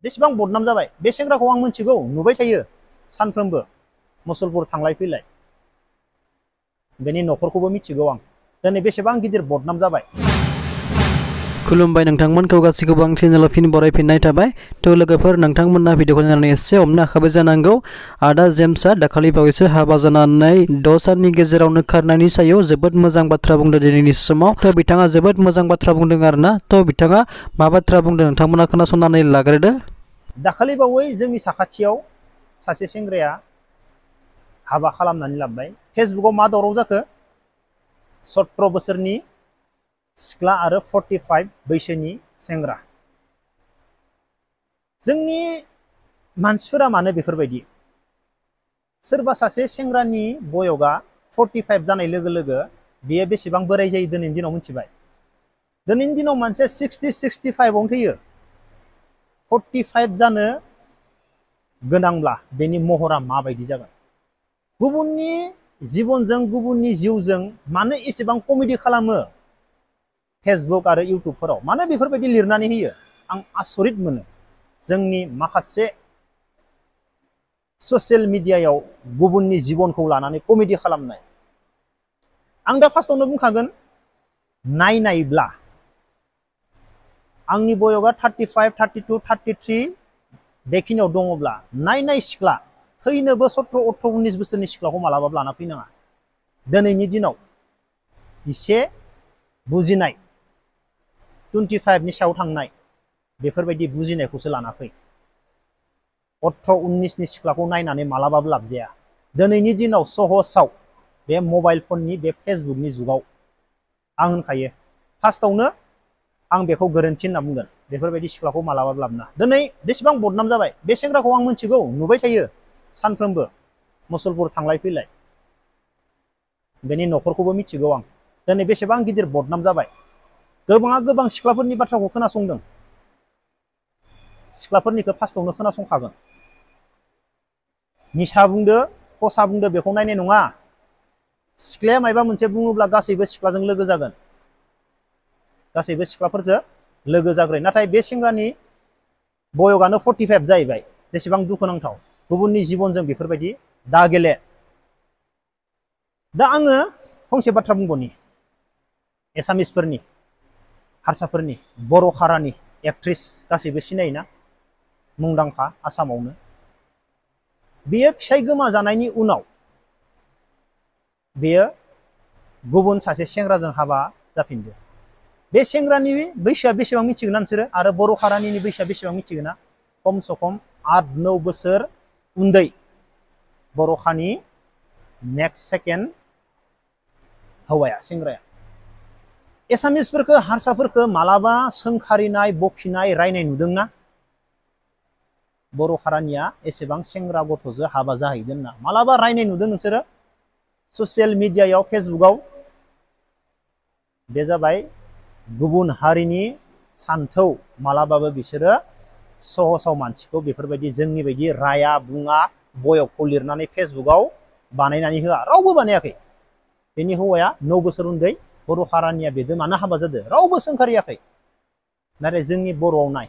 बेसेबां बदनाम जाबाय बे सेंग्राखौ आं मिथिगौ नुबाय थायो सानफ्रोमबो मुसलपुर थांलाय फैलाय बेनि न'खरखौबो मिथिगौ आं दिनै बेसेबां गिदिर बदनाम जाबाय। खुलुमबाय नोंथांमोनखौ गासैखौबो आं चेनेलाव फिन बरायफिननाय थाबाय। थ' लोगोफोर नोंथांमोनना भिडिअखौ नायनानै एसे हमनो हाखाबाय जानांगौ आदा जेम्सआ दाखालि बावैसो हाबा जानानै 10 साननि गेजेरावनो खारनायनि सायाव जोबोद मोजां बाथ्रा बुंदों दिनैनि समाव। थ' बिथाङा जोबोद मोजां बाथ्रा बुंदों आरोना। थ' बिथाङा मा बाथ्रा बुंदों नोंथांमोना खोनासंनानै लाग्रोदो। दाखालि बावै जोंनि साखाथियाव सासे सेंग्राया हाबा खालामनानै लाबोबाय। फेसबुकाव मा दावराव जाखो 17 बोसोरनि सिख्ला आरो 45 बैसोनि सेंग्रा। जोंनि मानसिफोरा मानो बेफोरबायदि सोरबा सासे सेंग्रानि बयगा 45 जानाय लोगो लोगो बियो बेसेबां बोराय जायो दिनैनि दिनाव मिथिबाय। दिनैनि दिनाव मानसिया 60-65 आवनो थैयो। 45 जानो गोनांब्ला बेनि महरा माबायदि जागोन? गुबुननि जिबनजों गुबुननि जिउजों मानो एसेबां कमेडि खालामो फेसबुक आरो इउटुबफोराव मानो बेफोरबायदि लिरनानै होयो आं आसरित मोनो। जोंनि माखासे ससियेल मिडियायाव गुबुननि जिबनखौ लानानै कमेडि खालामनाय। आं दा फार्स्टआवनो बुंखागोन नायनायब्ला आंनि बयगा 35, 32, 33 बेखिनियाव दङब्ला नायनाय सिख्ला थैनोबो 17, 18, 19 बोसोरनि सिख्लाखौ मालाबाबो लाना फैनाङा। दिनैनि दिनाव एसे बुजिनाय 25 नि सायाव थांनाय बेफोरबायदि बुजिनायखौसो लाना फै। 18, 19 नि सिख्लाखौ नायनानै मालाबाबो लाब जाया। दिनैनि दिनाव सहसाव बे मबाइल फननि बे फेसबुकनि जुगाव आं होनखायो फार्स्टआवनो आं बेखौ गोरोन्थि होनना बुंगोन बेफोरबायदि सिख्लाखौ मालाबाबो लाबोना। दिनै बेसेबां बदनाम जाबाय बे सेंग्राखौ आं मिथिगौ नुबाय थायो सानफ्रोमबो मुसलपुर थांलाय फैलाय बेनि न'खरखौबो मिथिगौ आं। दिनै बेसेबां गिदिर बदनाम जाबाय। गोबां सिख्लाफोरनि बाथ्राखौ खोनासंदों। सिख्लाफोरनिखौ फार्स्टआवनो खोनासंखागोन। निसा बुंदो खसा बुंदो बेखौ नायनाय नङा। सिख्लाया मायबा मोनसे बुङोब्ला गासैबो सिख्लाजों लोगो जागोन। गासैबो सिख्लाफोरजों लोगो जाग्राय। नाथाय बे सेंग्रानि बयगानो 45 जाहैबाय। बेसेबां दुखुनांथाव। गुबुननि जिबनजों बेफोरबायदि दा गेले। दा आङो फंसे बाथ्रा बुंबावनि एसामिसफोरनि हारसाफोरनि बर' खारानि एक्ट्रिस गासैबो सिनायोना मुंदांखा आसामावनो। बियो फिसाय गोमाजानायनि उनाव बेयो गुबुन सासे सेंग्राजों हाबा जाफिनदो। बे सेंग्रानि बैसोआ बेसेबां मिथिगोना नोंसोरो? आरो बर' खारानिनि बैसोआ बेसेबां मिथिगोना? खमसे खम 8-9 बोसोर उन्दै। बर'खानि नेक्स्ट सेकेन्ड हौवाया सेंग्राया। एसामिसफोरखौ हारसाफोरखौ मालाबा सोंखारिनाय बखिनाय रायनाय नुदोंना? बर' खारानिया एसेबां सेंग्रा गथ'जों हाबा जाहैगोन ना मालाबा रायनाय नुदों नोंसोरो ससियेल मिडियायाव फेसबुकाव? बे जाबाय गुबुन हारिनि सान्थौ। मालाबाबो बिसोरो सहसाव मानसिखौ बेफोरबायदि जोंनि बायदि राया बुङा बयकखौ लिरनानै फेसबुकाव बानायनानै होआ। रावबो बानायाखै। बेनि हौवाया 9 बोसोर उन्दै। बर' खारानिया बेजों मानो हाबा जादों? रावबो सोंखारियाखै। नाथाय जोंनि बर'आव नाय